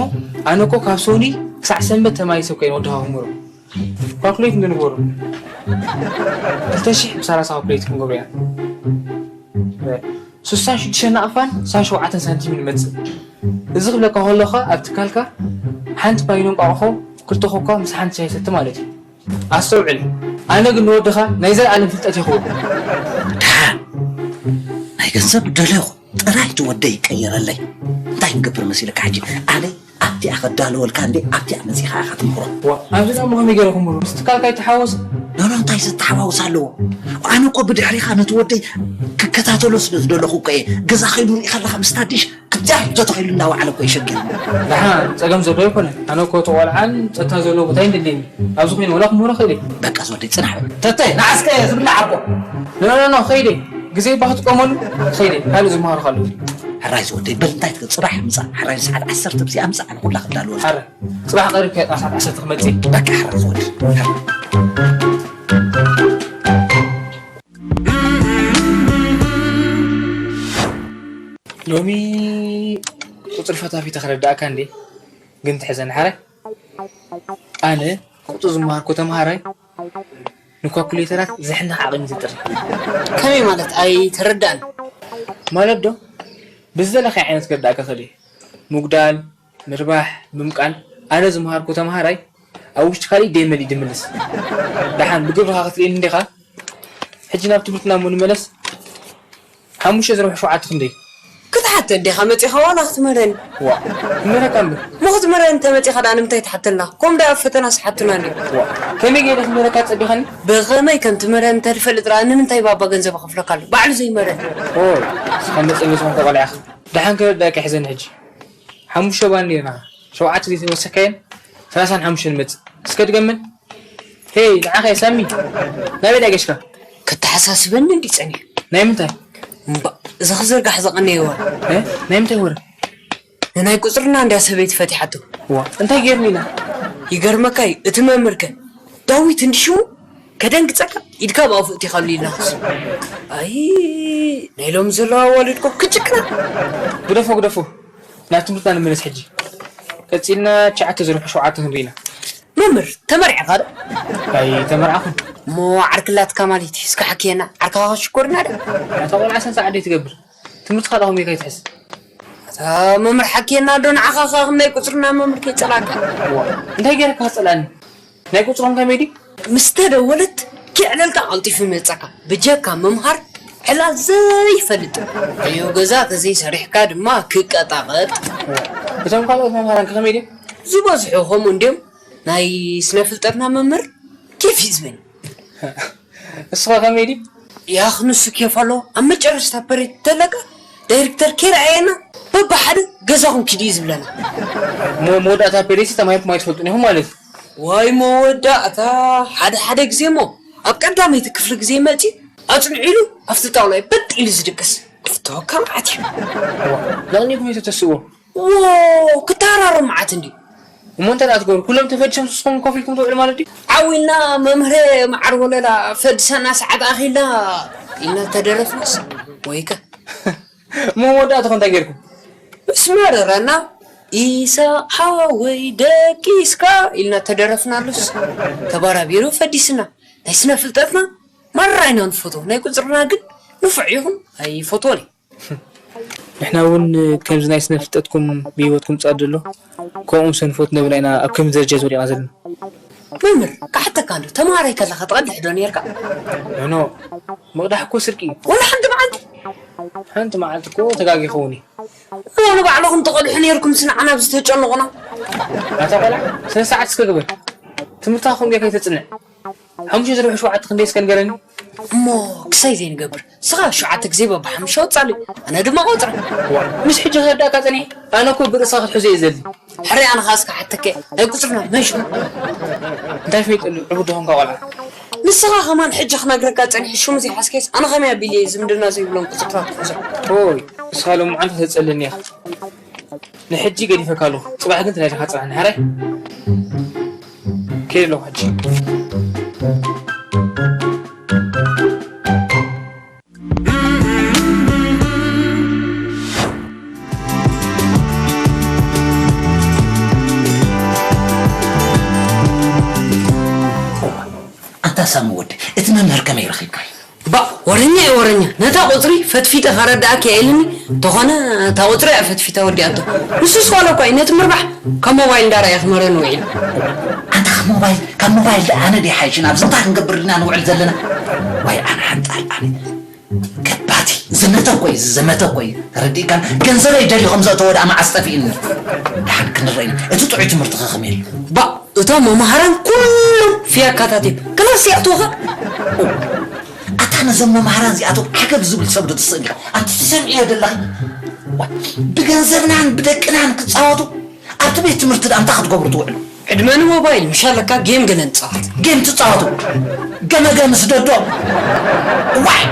ኣነ እኮ ካብ ሶኒ ክሳዕ ሰንበት ተማሂሰ እኮ እየ ንወድኻ ክምህሮ። ካልኩሌት ንግበሮ። ክልተ ሽሕ ብሰላሳ ካልኩሌት ክንገብሮ ኢና። ስሳን ሽዱሽተ ናቕፋን ስሳን ሸውዓተን ሳንቲምን ይመጽእ። እዚ ክብለካ ከለኻ ኣብ ትካልካ ሓንቲ ፓይኖ እንቋቑሖ፣ ክልተ ኮካ ምስ ሓንቲ ሻሂ ሰቲ ማለት እዩ። ኣስተውዕል። ኣነ ግን ንወድኻ ናይ ዘለኣለም ፍልጠት ይኸውን። ደሓን ናይ ገንዘብ ደለኹ። ጥራይ እቲ ወደይ ይቀየረለይ። እንታይ ክንገብር መሲልካ ሕጂ? ኣነ ኣብቲኣ ከዳልወልካ እንዴ፣ ኣብቲኣ መጺኻ ኢኻ ትምህሮ። ዋ፣ ኣብዚ ደኣ እሞ ከመይ ገይረ ክምህሮ? ምስ ትካልካ ይተሓዋወስ? ኖ፣ ኖ፣ እንታይ ዘተሓዋውስ ኣለዎ? ኣነ እኮ ብድሕሪኻ ነቲ ወደይ ክከታተሎ ስለ ዝደለኹ እኮ እየ። ገዛ ከይዱ ርኢ ከለኻ ምስታ ዲሽ ክጃር ተተኺሉ እንዳወዓለ እኮ ይሸግር። ደሓን ጸገም ዘለዎ ኣይኮነን። ኣነ እኮ እቲ ቆልዓን ጸጥታ ዘለዎ ቦታ ይንድልየኒ። ኣብዚ ኮይነ ወላ ክምህሮ ክእል እየ። በቃ ዝወደይ ጽናሕ በል። ተተ፣ ንዓስከ ዝብላዕ ኣቦ። ኖ፣ ኖ፣ ኖ፣ ኸይደ። ግዜ እባ ክትጥቀመሉ ኸይደ። ካልእ ዝመሃርካ ኣለዉ። ሕራይ ዝወደይ፣ በል እንታይ ትብል? ጽባሕ ምጻእ። ሕራይ ሰዓት ዓሰርተ ብዚኣ ምጻእ፣ ኣነ ኩላ ክዳለወልካ። ሕራይ። ጽባሕ ቀሪብካ ኣብ ሰዓት ዓሰርተ ክመጽእ። በቃ ሕራይ ዝወደይ። ሎሚ ቁጽሪ ፈታፊተ ክረዳእካ እንዴ? ግን ትሕዘኒ ሓራይ። ኣነ ቁጽሪ ዝመሃርኩ ተምሃራይ ንኳኩሌተራት ዘሕንኽ ዓቕሚ ዝጥሪ። ከመይ ማለት? ኣይተረዳእን። ማለት ዶ? ብዝደለኻዮ ዓይነት ክረዳእካ እኽእል እየ። ምጉዳል፣ ምርባሕ፣ ምምቃል። ኣነ ዝመሃርኩ ተምሃራይ ኣብ ውሽጢ ካልእ ደይ መሊኡ ድምልስ። ደሓን ብግብርኻ ክትርእየኒ እንዲኻ? ሕጂ ናብ ትምህርትና እሞ ንመለስ። ሓሙሽተ ዝርብሑ ሸውዓተ ክንደይ? ክትሓተ እንዲኻ መጺኻ ዋላ ክትምህረኒ? ዋ፣ ክምህረካ እምበር። እሞ ክትምህረኒ እንተመጺኻ ደኣ ንምንታይ ትሓተልና? ከምኡ ደኣ ኣብ ፈተናስ ሓቱና እንድዩ። ዋ፣ ከመይ ገይረ ክምህረካ ጸቢኻኒ? ብኸመይ ከም ትምህረኒ እንተድፈልጥ ደኣ ንምንታይ ባባ ገንዘብ እኸፍለካ ኣለኹ? ባዕሉ ዘይምህረኒ። ኦ፣ እስኻ መጸለይ ዝኾንካ ቆልዓ ኢኻ። ደሓን ክረዳእካ ሕዘኒ ሕጂ። ሓሙሽተ ባኒ ኔርና፣ ሸውዓተ ዘይተወሰካየን፣ ሰላሳን ሓሙሽተን ንመጽእ። እስከ ድገመን። ሄይ፣ ንዓኸ ሳሚ፣ ናበይ ደኣ ገሽካ? ከተሓሳስበኒ እንዲ ጸኒሑ። ናይ ምንታይ? እምባ፣ እዚ ክዝርጋሕ ዝቐነየ ወረ። እ? ናይ ምንታይ ወረ? ንናይ ቁጽርና እንድያ ሰበይቲ ፈቲሓቶ። ዋ፣ እንታይ ገይርኒና? ይገርመካ እዩ፣ እቲ መምህር ከ ዳዊት እንዲ ሽሙ ከደንግጸካ ኢድካ ብኣፉ እቲኻሉ ኢልና ክሱ። ኣይ፣ ናይ ሎሚ ዘለዋ ኣዋልድ እኮ ክጭክና። ግደፎ፣ ግደፎ። ናብ ትምህርትና ንመለስ ሕጂ። ቀጺልና ትሽዓተ ዝርብሑ ሸውዓተ ክንርኢ ኢና። መምህር፣ ተመርዒኻ ዶ? ኣይተመርዓኹን። እሞ ዓርኪ ኣላትካ ማለት እዩ። እስከ ሓክየና፣ ዓርክኻ ክትሽኮርና ዶ? ኣታ ቆልዓ ሰንሰ ዓደይ ትገብር። ትምህርትኻ ዶ ከመይ ከይትሕዝ? ኣታ መምህር ሓክየና ዶ ንዓኻ ኸኣ ከም ናይ ቁጽርና መምህር ከይጸላእካ። ዋ፣ እንታይ ገይረካ ክጸልኣኒ? ናይ ቁጽሮም ከመይ ድዩ? ምስ ተደወለት ኪዕለልካ ቀልጢፉ ይመጸካ። ብጀካ ምምሃር ዕላል ዘይፈልጥ። ዕዮ ገዛ ተዘይሰሪሕካ ድማ ክቀጣቐጥ። እቶም ካልኦት መምሃራን ከ ከመይ ድዮም? ዝበዝሑ ከምኡ እንድዮም። ናይ ስነ ፍልጠትና መምህር ኬፍ እዩ ዝብለኒ። እስኻ ከመይ ድዩ? ያኽ ንሱ ኬፍ ኣለዎ። ኣብ መጨረሽታ ፐሬድ ተለቀ ዳይሬክተር ከይረኣየና በብሓደ ገዛኹም ኪዱ እዩ ዝብለና። እሞ መወዳእታ ፔሬሲ ተማሂርኩም ኣይትፈልጡን ኢኹም ማለት እዩ። ዋይ መወዳእታ፣ ሓደ ሓደ ግዜ እሞ ኣብ ቀዳመይቲ ክፍሊ ግዜ መጺኡ ኣጽንዑ ኢሉ ኣብቲ ጣውላ እዩ በጥ ኢሉ ዝድቅስ። ክፍተወካ መዓት እዩ። ነቕኒኩም እዩ ተተስእዎ። ዎ፣ ክተሃራረም መዓት እንድዩ። እሞ እንታይ ደኣ ትገብሩ? ኩሎም ተፈዲሶም ንስኹም ኮፍ ኢልኩም ትውዕሉ ማለት ድዩ? ዓዊና መምህረ መዓር ወለላ ፈድሰና ሰዓት ኣኺልና ኢልና ተደረፍናስ ወይከ። እሞ መወዳእትኹም እንታይ ጌርኩም? ምስ መረረና፣ "ኢሳቕ ሓወይ ደቂስካ" ኢልና ተደረፍናሉስ፣ ተባራቢሩ ፈዲስና። ናይ ስነ ፍልጠትና ማራ ኢና ንፈትዎ፣ ናይ ቁጽርና ግን ንፉዕ ይኹን ኣይፈትዎን እየ። ንሕና እውን ከምዚ ናይ ስነ ፍልጠትኩም ብህይወትኩም ጻድ ዘሎ፣ ከምኡም ሰንፎት ነብና ኢና ኣብ ከምዚ ደረጃ እዚ ወዲቕና ዘለና። መምህር፣ ክሓተካ ኣሎ፣ ተምሃራይ ከለኻ ትቐድሕ ዶ ኔርካ? ኖ፣ ኖ፣ ምቕዳሕ እኮ ስርቂ እዩ። ወላ ሓንቲ መዓልቲ? ሓንቲ መዓልቲ እኮ ተጋጊ ይኸውን እዩ። እሞ ንባዕልኹም ትቐድሑ ኔርኩምስ ንዓና ኣብዚ ተጨንቑና። ኣታ ቆልዓ፣ ስነ ስርዓት እስከ ግበር። ትምህርትኻ ከምኡ ጌርካ ኣይተጽንዕ። ሓሙሽተ ዝርብሑ ሸውዓተ ክንደይ እስከ ንገረኒ? እሞ ክሳይ ዘይንገብር፣ ንስኻ ሸውዓተ ግዜ በብሓሙሽተ ኣውጻለይ፣ ኣነ ድማ ቆጽረ። ዋ፣ ምስ ሕጂ ከረዳእካ ጸኒሐ፣ ኣነ እኮ ብርእስኻ ክትሕዞ እየ ዘሊ። ሕራይ ኣነ ኸኣ እስከ ሓተከ፣ ናይ ቁጽርና መን ሽሙ? እንታይ ፈይጠሉ፣ ዕቡድ ዝኾንካ ቆልዓ። ንስኻ ከማን ሕጂ ክነግረካ ጸኒሐ፣ ሽሙ ዘይሓዝካዮስ፣ ኣነ ከመይ ኣቢለ እየ ዝምድና ዘይብሎም ቁጽርታት ክሕዞ? ኦይ፣ ንስኻ ሎምዓንቲ ከተጸልለኒ ኢኻ። ንሕጂ ገዲፈካ ኣለኹ። ጽባሕ ግን ተላኢልካ ጽናሕኒ፣ ሕራይ? ከይደ ኣለኹ ሕጂ። ኣንታ ሳሚ ወደይ፣ እቲ መምህር ከመይ ረኺብካዮ? ባእ፣ ወረኛ እዩ ወረኛ። ነታ ቁጽሪ ፈትፊተ ከረድኣኪ እያ ኢሉኒ፣ እንተኾነ እታ ቁጽሪ እያ ፈትፊታ ወዲኣቶ። ንሱስ ዋላ እኳ እዩ ነቲ ምርባሕ ካብ ሞባይል እንዳረኣየ ክመረኒ ውዒሉ። ኣንታ ካብ ሞባይል፣ ካብ ሞባይል ደኣ ኣነ ድየ ሓይሽ? ኣብዚ እንታይ ክንገብር ዲና ንውዕል ዘለና? ዋይ ኣነ ሓንጣል ኣነ። ገባቲ፣ ዘመተ እኮ እዩ፣ ዘመተ እኮ እዩ። ተረዲእካን? ገንዘበይ ደልዩ ከም ዘእተዎ ደኣ መዓስ ጠፊእኒ? ደሓን ክንረኣይ ኢና። እቲ ጥዑይ ትምህርትኸ ከመይ ኣሎ? ባእ፣ እቶም መማህራን ኩሎም ፍያካታት እዮም። ክላስ ይኣትዉኻ። ኣታ ነዞም መማህራን እዚኣቶም ዓገብ ዝብል ሰብ ዶ ትስእሊ? ኣቲ ትሰምዕዮ ዘለኺ? ዋ፣ ብገንዘብናን ብደቅናን ክጻወቱ ኣብቲ ቤት ትምህርቲ ደኣ እንታይ ክትገብሩ ትውዕሉ? ዕድመ ንሞባይል፣ ምሽ ኣለካ ጌም ገለ ንጻወት። ጌም ትጻወቱ? ገመገ ምስ ደዶ? ዋይ!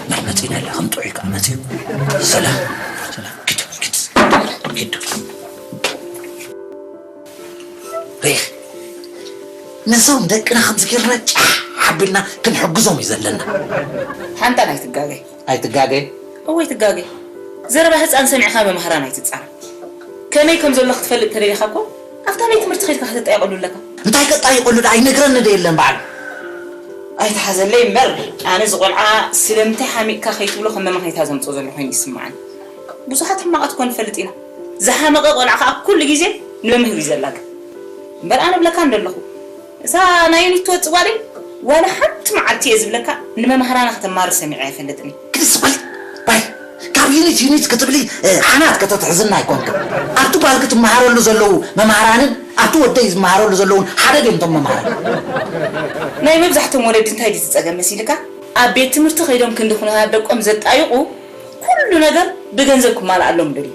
መር መጺና ኣላ፣ ከም ጥዑይ ከኣ መጺኡ። ሰላም፣ ሰላም፣ ኪድ፣ ኪድ፣ ኪድ። ሪኽ፣ ነዞም ደቅና ከምዚ ጌርና ጫሕ ኣቢልና ክንሕግዞም እዩ ዘለና። ሓንታ ናይ ትጋገ። ኣይትጋገ። እወ ኣይትጋገ። ዘረባ ህጻን ሰሚዕካ መማህራን ኣይትጻረፍ። ከመይ ከም ዘሎ ክትፈልጥ ተደሊኻ እኮ ኣብታ ቤት ትምህርቲ ከይድካ ከተጣይቐሉ ኣለካ። እንታይ ከጣይቐሉ ደኣ ይነግረኒ ዶ የለን በዓል? ኣይትሓዘለይ እምበር፣ ኣነ እዚ ቆልዓ ስለምንታይ ሓሚቕካ ከይትብሎ ከም መማህይታ ዘምጽኦ ዘሎ ኮይኑ ይስምዓኒ። ብዙሓት ሕማቓት እኮ ንፈልጥ ኢና። ዝሓመቐ ቆልዓ ከኣ ኩሉ ግዜ ንመምህር እዩ ዘላግብ። እምበር ኣነ እብለካ እንዶ ኣለኹ። እዛ ናይ ዩኒት ትወጽእ ጓለይ ዋላ ሓንቲ መዓልቲ እየ ዝብለካ ንመማህራና ከተማሪ ሰሚዐ ኣይፈልጥን። ግድስ በል፣ በል። ካብ ዩኒት ዩኒት ክትብሊ፣ እ፣ ሓናት ከተትሕዝና ኣይኮንክን። ኣብቲ ጓል ክትመሃረሉ ዘለዉ መማህራንን ኣብቲ ወደይ ዝመሃረሉ ዘለዉን ሓደ ድዮም እቶም መማህራን? ናይ መብዛሕትኦም ወለዲ እንታይ ድዩ እቲ ጸገም መሲልካ? ኣብ ቤት ትምህርቲ ከይዶም ክንዲ ኩነታት ደቆም ዘጣይቑ ኩሉ ነገር ብገንዘብ ክማልኣሎም ደልዩ።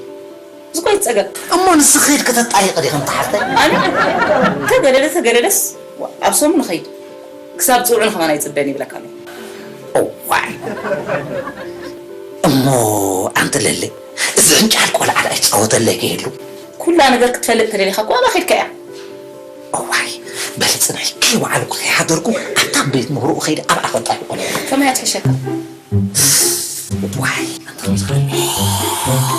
እዚ እኮ እዩ ጸገም። እሞ ንስኺ ከይድ ከተጣይቂ ዲኺ ተሓፍተይ? ኣነ? ተገደደ ተገደደስ ኣብ ሰሙን እኸይድ። ክሳብ ጽውዑ ንኸማን ኣይጽበን ይብለካ ኣለኹ። እዋይ። እሞ ኣንቲ ለሊ፣ እዚ ዕንጫል ቆልዓ ደኣ ይጻወተለይ ከይህሉ? ኩላ ነገር ክትፈልጥ ተደሊኻ እኮ ኣባ ከይድካ እያ። እዋይ፣ በሊ ጽንሒ ከይወዓልኩ ከይሓደርኩ ኣብታ ቤት ምህሮኡ ከይደ ኣብኣ ከጣይቆ። ከመይ እያ ትሕሸካ? ዋይ፣ ኣንታ መዝገብ።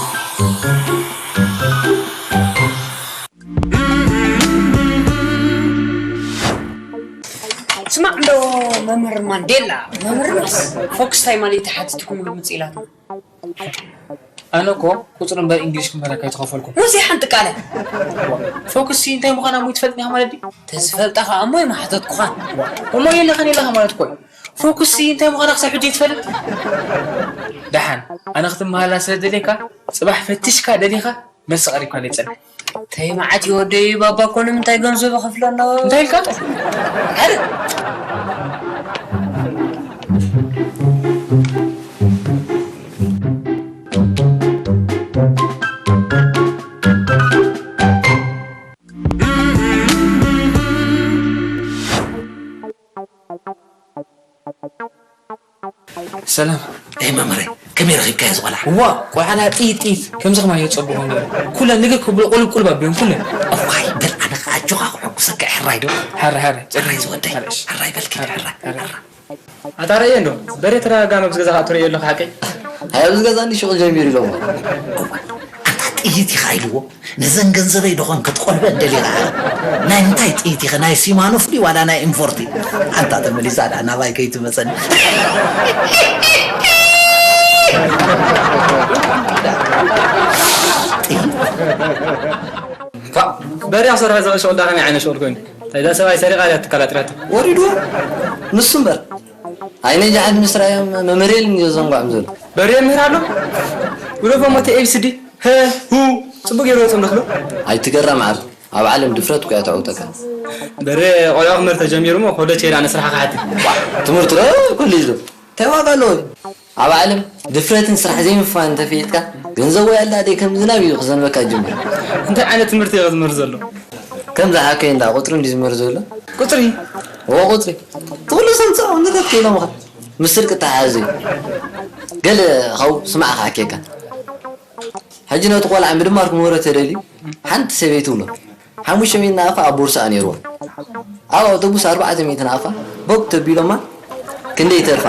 ስማዕ እንዶ መምህር ማንዴላ፣ መምህር ዮናስ፣ ፎክስ ታይም ኣልዩ ተሓቲትኩም ይምጽእ ኢላትና። ኣነ እኮ ቁጽሪ እምበር እንግሊሽ ክምህረካ ኣይተኸፈልኩን። ሙሴ ሓንቲ ቃለ። ፎክስ ሲ እንታይ ምዃና እሞ ይትፈልጥኒ ኢኻ ማለት ድዩ? ተዝፈልጣ ኸኣ እሞ ኣይምሓተትኩኻን። እሞ የለኻን የለኻ ማለት እኮ እዩ። ፎክስ ሲ እንታይ ምዃና ክሳብ ሕጂ ይትፈልጥ? ደሓን፣ ኣነ ክትመሃላ ስለ ደልየካ፣ ጽባሕ ፈቲሽካ ደሊኻ መልሲ ቀሪብካለይ ጸንሕ። ተይ መዓት እዩ ወደይ፣ ባባ እኮ ንምንታይ ገንዘብ ይኸፍለና? እንታይ ኢልካ? ኣረ! ሰላም። ኤ መምህረይ፣ ከመይ ረኺብካዮ እዚ ቆልዓ? ዋ፣ ቆልዓ ናይ ጥይት ጥይት፣ ከምዚ ከማን እዮ ጸብቖ ነይሩ። ኩለን ንግር ክብሎ ቁልብ ቁልብ ኣቢዮም ኩለን። እዋይ፣ በል ኣነ ኸኣ ኣጆኻ ክሕጉሰካ እየ፣ ሕራይ ዶ? ሕራይ፣ ሕራይ። ሕራይ ዝወደይ፣ ሕራይ እሺ። ሕራይ በል ኪድ፣ ሕራይ፣ ሕራይ፣ ሕራይ። ሕራይ። ኣታ ረእየ እንዶ፣ በሬ ተደጋጋሚ ኣብዚ ገዛ ከኣ ትርእዮ ኣለኻ ሓቀይ? ኣይ፣ ኣብዚ ገዛ እንዲ ሹቕ ጀሚሩ ኢሎሞ። እዋይ፣ ኣንታ ጥይት ኢኻ ኢልዎ። ነዘን ገንዘበይ ደኾን ክትቆልበ እንደሊኻ? ናይ ምንታይ ጥይት ኢኸ? ናይ ሲማኖፍ ድዩ ዋላ ናይ ኢንፎርቲ? ኣንታ ተመሊሳ ደኣ ናባይ ከይትመጸኒ። ጥይት? ፋእ፣ በርያ ክሰርሖ ዝኽእል ሸቕል ደኣ ከመይ ዓይነት ሸቕል ኮይኑ? እንታይ እዛ ሰብኣይ ሰሪቓ ድያ ትከላጥራቶ? ወሪድዎ። ንሱ እምበር። ኣይነ ጃሕድ ምስ ረኣዮም መምህር የልን እዩ ዘንጓዕም ዘሎ። በርየ ምህር ኣሎ? ውለፎ ሞተ ኤ ቢ ሲ ዲ። ሀ፣ ሁ፣ ጽቡቅ ገይሩ ወጽም ንኽሎ። ኣይትገረም ዓር፣ ኣብ ዓለም ድፍረት እኮ እያ ተዕውተካ። በሬ ቆልዑ ክምህር ተጀሚሩ እሞ ኮለጅ ከይዳ ንስራሓ ክሓቲ። ትምህርቲ ዶ ኮሌጅ ዶ? እንታይ ዋጋ ኣለዎ? ኣብ ዓለም ድፍረትን ስራሕ ዘይምፍዋን እንተፈይጥካ፣ ገንዘብ ወይ ኣላ ደይ ከም ዝናብ እዩ ክዘንበካ ጅምር። እንታይ ዓይነት ትምህርቲ እዩ ዝምህር ዘሎ? ከም ዝሓከይ እንዳ ቁጽሪ እንዲ ዝምህር ዘሎ። ቁጽሪ? እዎ ቁጽሪ። ትኹሉ ሰምጽኦ ንረፍ ኢሎምኻ። ምስ ስርቂ ተሓያዙ እዩ። ገለ ኸው ስማዕ ክሓኬካ። ሕጂ ነቲ ቆልዓ ምድማር ክምህሮ ተደልዩ፣ ሓንቲ ሰበይቲ ውሎ ሓሙሽተ ሚእቲ ናቕፋ ኣብ ቦርስኣ ነይርዋ። ኣብ ኣውቶቡስ ኣርባዕተ ሚእቲ ናቕፋ ቦግ ተቢሎማ ክንደይ ይተርፋ?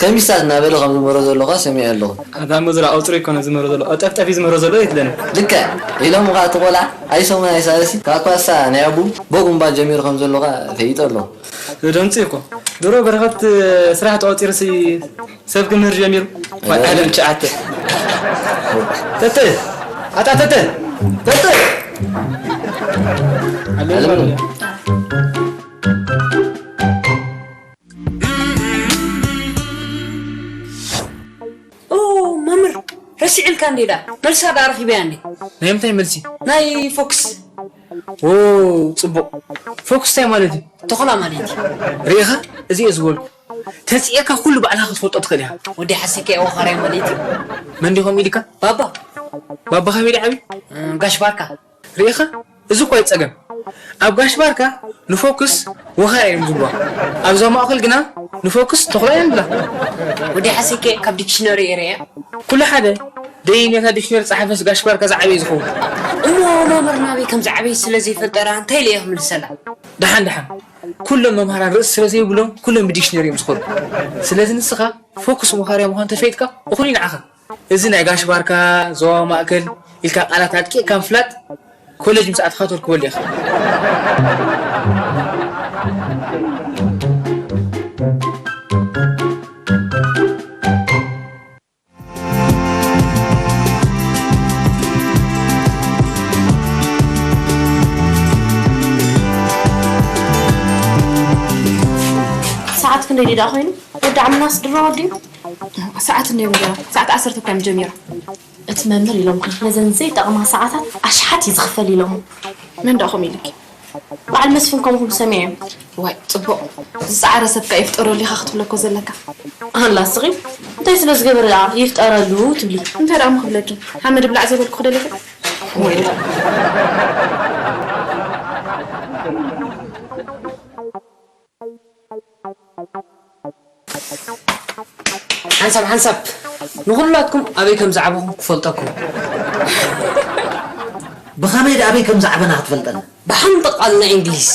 ከሚሳት እናበለ ከም ዝምህሮ ዘሎ ኸኣ ሰሚዐ ኣለኹ። ኣታ መዝራ ኣውፅሪ ይኮነ ዝምህሮ ዘሎ፣ ኣው ጠፍጠፍ እዩ ዝምህሮ ዘሎ ይትለኒ። ልክዕ ኢሎም ኸኣ እቲ ቆልዓ ኣይሰሙን ኣይሳለሲ ካብ ኳሳ ናይ ኣቡ ቦግ ምባል ጀሚሩ ከም ዘሎ ኸኣ ፈይጡ ኣለኹ። ዘደንጽ እኮ። ድሮ በረኸት ስራሕ ተቆጺሩሲ ሰብ ክምህር ጀሚሩ። ዋይ፣ ዓለም ችዓተ። ተተ! ኣታ ተተ! ተተ! ዓለም ዓለም። ኦ፣ መምህር፣ ረሲዕልካ እንዴ ደኣ? መልሳ ደኣ ረኺበያ እንዴ? ናይ ምንታይ መልሲ? ናይ ፎክስ። ኦ፣ ጽቡቕ። ፎክስ እንታይ ማለት እዩ? ተኹላ ማለት እዩ። ርኢኻ? እዚ እየ ዝበልኩ። ተጽእየካ ኩሉ ባዕልኻ ክትፈልጦ ትኽእል ኢኻ። ወዲ ሓሲከ እየ ወኻርያ ማለት እዩ። መን ዲኹም ኢልካ? ባባ። ባባ ከመይ ደኣ ዓብዩ? እ፣ ጋሽ ባርካ። ርኢኻ? እዚ እኮ እዩ ጸገም። ኣብ ጋሽ ባርካ ንፎክስ ወኻርያ እዮም ዝብልዋ። ኣብ ዞባ ማእከል ግና ንፎክስ ተኹላ እዮም ዝብላ። ወዲ ሓሲከ ካብ ዲክሽነሪ እየ ርእየ። ኩሉ ሓደ። ደይ ነታ ዲክሽነሪ ጸሓፈስ ጋሽ ባርካ ዝዓበየ ዝኸውን። እሞ መምህር ናበይ ከም ዝዓበየ ስለ ዘይፈልጠ ደኣ እንታይ ኢለ እየ ክምልሰላ? ደሓን ደሓን። ኩሎም መምሃራን ርእሲ ስለ ዘይብሎም ኩሎም ብዲክሽነሪ እዮም ዝኸዱ። ስለዚ ንስኻ ፎክስ ወኻርያ ምዃኑ ተፈይጥካ እኹል እዩ ንዓኻ። እዚ ናይ ጋሽ ባርካ፣ ዞባ ማእከል ኢልካ ቃላት ኣድቂቕካ ምፍላጥ ኮለጅ ምስ ኣተኻ ተርክበሉ ኢኻ። ሰዓት ክንደይ ድዩ ደኣ ኮይኑ? ወዲ ዓምናስ ድሮ ወዲኡ? ሰዓት እንድዮም ገይሮም። ሰዓት ዓሰርተ እኮ እዮም ጀሚሮም። እቲ መምህር ኢሎምካ ነዘን ዘይጠቕማ ሰዓታት ኣሽሓት እዩ ዝኽፈል ኢሎሞ። መን ደኣ ከምኡ ኢሉኪ? በዓል መስፍን ከምኡ ክብሉ ሰሚዐ እዮም። ዋይ፣ ጽቡቕ። ዝጸዓረ ሰብ ከኣ ይፍጠረሉ ኢኻ ክትብሎ እኮ ዘለካ። ኣላ ስኺ፣ እንታይ ስለ ዝገበረ ደኣ ይፍጠረሉ ትብሊ? እንታይ ደኣ እሞ ክብለኪ? ሓመድ ብላዕ ዘይበልኩ ክደልየካ? ወይ። ሓንሳብ ሓንሳብ ንኹላትኩም ኣበይ ከም ዝዓበኹም ክፈልጠኩም። ብኸመይ ደኣ ኣበይ ከም ዝዓበና ክትፈልጠና? ብሓንቲ ቃል ናይ እንግሊዝ።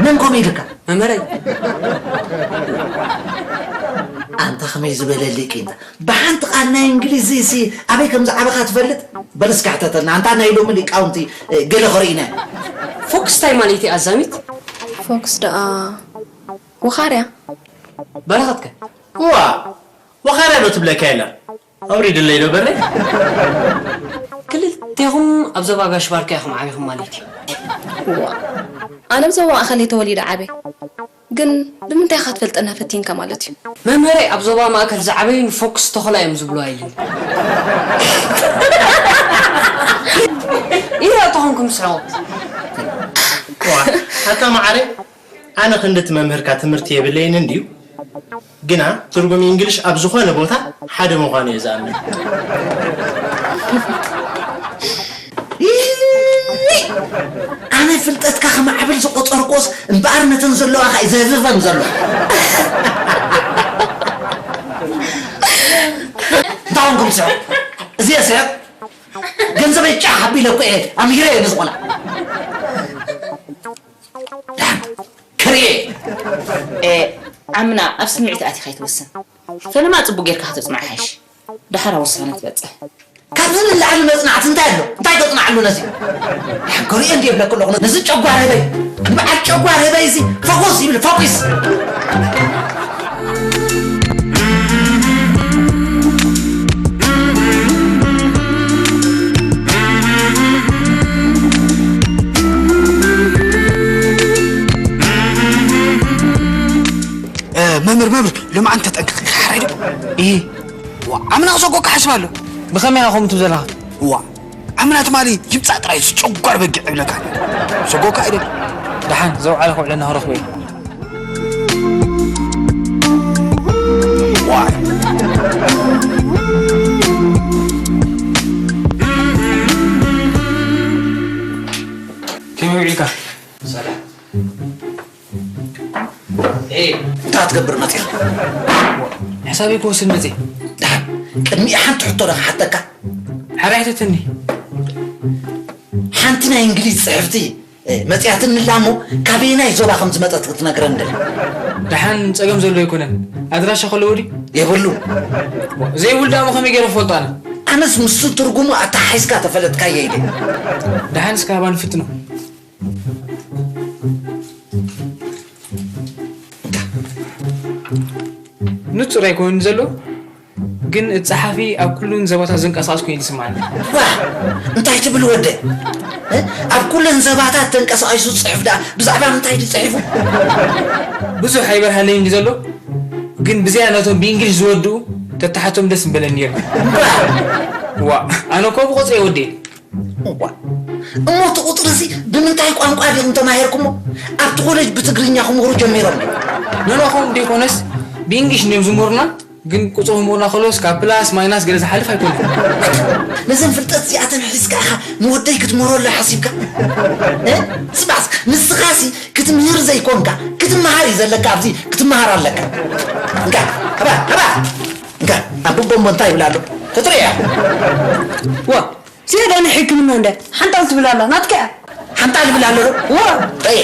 መን ከምኡ ኢልካ? መምህረይ። ኣንታ ከመይ ዝበለ ሊቅ እንተ ብሓንቲ ቃል ናይ እንግሊዝ እዚ ኣበይ ከም ዝዓበኻ ትፈልጥ? በል እስኪ ሕተተልና። ኣንታ ናይ ሎሚ ሊቃውንቲ፣ እ፣ ገለ ኸርእዩና። ፎክስ እንታይ ማለት እዩ ኣዛሚት? ፎክስ ደኣ ወኻርያ። በረኸትከ? እዋ፣ ወኻርያ ዶ ትብለካ የላ? ኣውሪድለይ ዶ በረይ? ክልቴኹም ኣብ ዞባ ጋሽ ባርካ ኢኹም ዓቢኹም ማለት እዩ። እዋ፣ ኣነ ኣብ ዞባ ማእኸል እየ ተወሊደ ዓብየ። ግን ብምንታይ ኢኻ ትፈልጠና ፈቲንካ ማለት እዩ? መምህረይ ኣብ ዞባ ማእከል ዝዓበዩ ንፎክስ ተኹላ እዮም ዝብልዋ ኢሉኒ። ኢረ ተኾንኩም ስሕቑ። ዋ፣ ኣታ መዓረይ፣ ኣነ ክንዲ እቲ መምህርካ ትምህርቲ የብለይን እንድዩ፣ ግና ትርጉም እንግሊሽ ኣብ ዝኾነ ቦታ ሓደ ምዃኑ እየ ዝኣምን። ኣነ ፍልጠትካ ከማዕብል ዝቆጸርኩስ እምበኣር ነተን ዘለዋ ኸኣ ዘህፍፈን ዘሎ። ኣሁን ክምስሑ እዚ የስሕቅ ገንዘበይ ጫሕ ኣቢለ እኮ እየ ኣምሂረ እየ ንዝቆላ ክርኤ ዓምና ኣብ ስምዒት ኣቲኻ ኣይትወስን። ፈለማ ጽቡቅ ጌርካ ከተጽንዖ ይሓይሽ። ደሓር ኣብ ውሳነ ትበጽሕ። ካብዚ ንላዕሊ መጽናዕቲ እንታይ ኣሎ? እንታይ ከጽንዓሉ ነዚ? ሕንከሪኦ እንዲ ይብለኩ ኣለኹ ነዚ ጨጓር ህበይ ንበዓል ጨጓር ህበይ እዚ ፈኩስ ይብል ፈኩስ መምህር መምህር ሎምዓንቲ ተጠንቀቕ ኢኻ ሓራይ ዶ? ኢሂ። ዋ ዓምና ክሰጎካ ሓስብ ኣሎ። ብኸመይ ኢኻ ከምኡ ትብል ዘለኻ? ዋ ዓምና ትማሊ ይምጻእ ጥራይ ዝጨጓር በጊዕ እብለካ። ሰጎካ ኣይደል? ደሓን ዘውዓለ ከውዕለና ክረኽቦ እየ። ዋይ ከመይ ውዒልካ? እንታይ ክትገብር መፂኻ? ንሕሳበይ ክወስድ መፅእ። ደሓን ቅድሚኡ ሓንቲ ሕቶ ዶ ክሓተካ? ሓራይ ሕተተኒ። ሓንቲ ናይ እንግሊዝ ፅሕፍቲ መፂኣትንላ እሞ ካበየናይ ዞባ ከም ዝመፀት ክትነግረን ደሊ። ደሓን ፀገም ዘሎ ኣይኮነን። ኣድራሻ ከለዎ ድዩ? የብሉን። ዘይብሉ ደኣ እሞ ከመይ ገይረ ክፈልጦ ኣነ? ኣነስ ምስቱ ትርጉሙ ኣተሓሒዝካ ተፈለጥካዮ ኢለ። ደሓን እስከ ሃባ ንፍትኖ። ንጹር ኣይኮነን ዘሎ፣ ግን እቲ ጸሓፊ ኣብ ኩለን ዘባታት ዝንቀሳቐስ ኮይኑ ይስምዓኒ። ዋ! እንታይ ትብል ወደይ? ኣብ ኩለን ዘባታት ተንቀሳቒሱ ዝጽሕፍ ደኣ ብዛዕባ ምንታይ ድዩ ጽሒፉ? ብዙሕ ኣይበርሃለይን ድዩ ዘሎ፣ ግን ብዝያዳ ነቶም ብእንግሊሽ ዝወድኡ ተተሓቶም ደስ ምበለኒ ነይሩ። ዋ! ኣነ እኮ ብቑጽሪ እየ ወድየ። እዋ እሞ እቲ ቁፅሪ እዚ ብምንታይ ቋንቋ ዲኹም ተማሂርኩሞ? ኣብቲ ኮሌጅ ብትግርኛ ክምህሩ ጀሚሮም እዮም። ኖኖ ከምኡ ደይኮነስ ብእንግሊሽ እንድዮም ዝምህሩና ግን ቁፅሪ ክምህሩና ከለውስ ካብ ፕላስ ማይናስ ገለ ዝሓልፍ ኣይኮነን። ነዘን ፍልጠት እዚኣተን ሒዝካ ኢኻ ንወደይ ክትምህረሉ ሓሲብካ? እ? ስማዕስ ንስኻሲ ክትምህር ዘይኮንካ ክትመሃር እዩ ዘለካ ኣብዚ ክትመሃር ኣለካ። እንካ ሃባ ሃባ እንካ ኣቦቦ እሞ እንታይ ይብል ኣሎ? ክትርእያ። ዋ ዝያዳ ናይ ሕክምና እንደ ሓንጣል ትብል ኣላ ናትካ እያ። ሓንጣል ይብል ኣሎ ዶ? ዋ ጠየ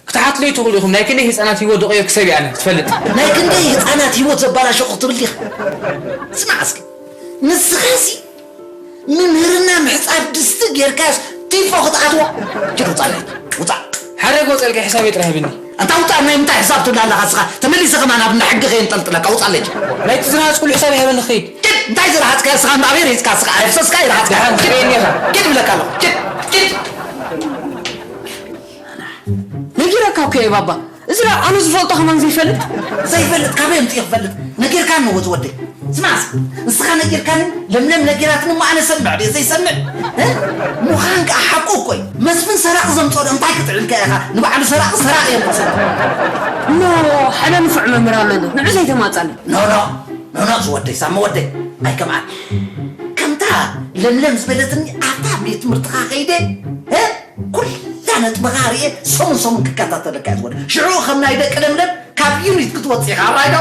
ክትሓትሉ ይትኽእሉ ኢኹም ናይ ክንደይ ህፃናት ህይወት ዝቐየርኩ ሰብ እየ ኣነ ትፈልጥ። ናይ ክንደይ ህፃናት ህይወት ዘባላሸኹ ክትብል ዲኻ? ስማዕ እስኪ ንስኻሲ ምምህርና ምሕፃብ ድስቲ ጌርካስ ቲፎ ክትኣትዎ? ኪድ ውፃለይ ውፃእ። ሓረግ ወፀልካ ሕሳበይ ጥራሕ ህብኒ። ኣንታ ውፃእ ናይ ምንታይ ሕሳብ ትብል ኣለኻ እስኻ? ተመሊሰ ከማን ኣብ እንዳ ሕጊ ከየንጠልጥለካ ውፃለይ ኪድ። ናይቲ ዝነሃፅኩሉ ሕሳብ ይሃበኒ ክኸይድ። ኪድ እንታይ ዝረሃፅካ እስኻ እንዳ ኣበይ ርሂፅካ እስኻ ኣፍሰስካ ይረሃፅካ። ደሓን ትርእየኒ ኢኻ። ኪድ እብለካ ኣለኹ ኪድ ኪድ። ነጊረካ እኮ እየ ባባ። እዚ ደኣ ኣነ ዝፈልጦ ከማን ዘይፈልጥ? ዘይፈልጥ ካበይ ኣምፂኡ ክፈልጥ? ነጊርካኒ እወ ዝወደይ። ስማዕ እስኪ ንስኻ ነጊርካኒ ለምለም ነጊራትኒ እሞ ኣነ ሰምዕ ድየ ዘይሰምዕ? እ? ምዃን ከዓ ሓቁ እኮ እዩ። መስፍን ሰራቒ ዘምፅኦ ዶ እንታይ ክጥዕልካ ኢኻ? ንባዕሉ ሰራቒ ሰራቒ እዮም ዝመስሉ። ኖ ሓደ ንፉዕ መምህር ኣሎና ንዑ ዘይተማፀነ። ኖ ኖ ኖ ኖ ዝወደይ ሳሚ ወደይ ኣይከምዓን። ከምታ ለምለም ዝበለትኒ ኣብታ ቤት ትምህርትኻ ከይደ እ? ኩላ ነጥብኻ ርእየ ሰሙን ሰሙን ክከታተለካ እየ ዝወደ ሽዑ ከም ናይ ደቂ ለምለም ካብ ዩኒት ክትወፅእ ኢኻ ራይዶ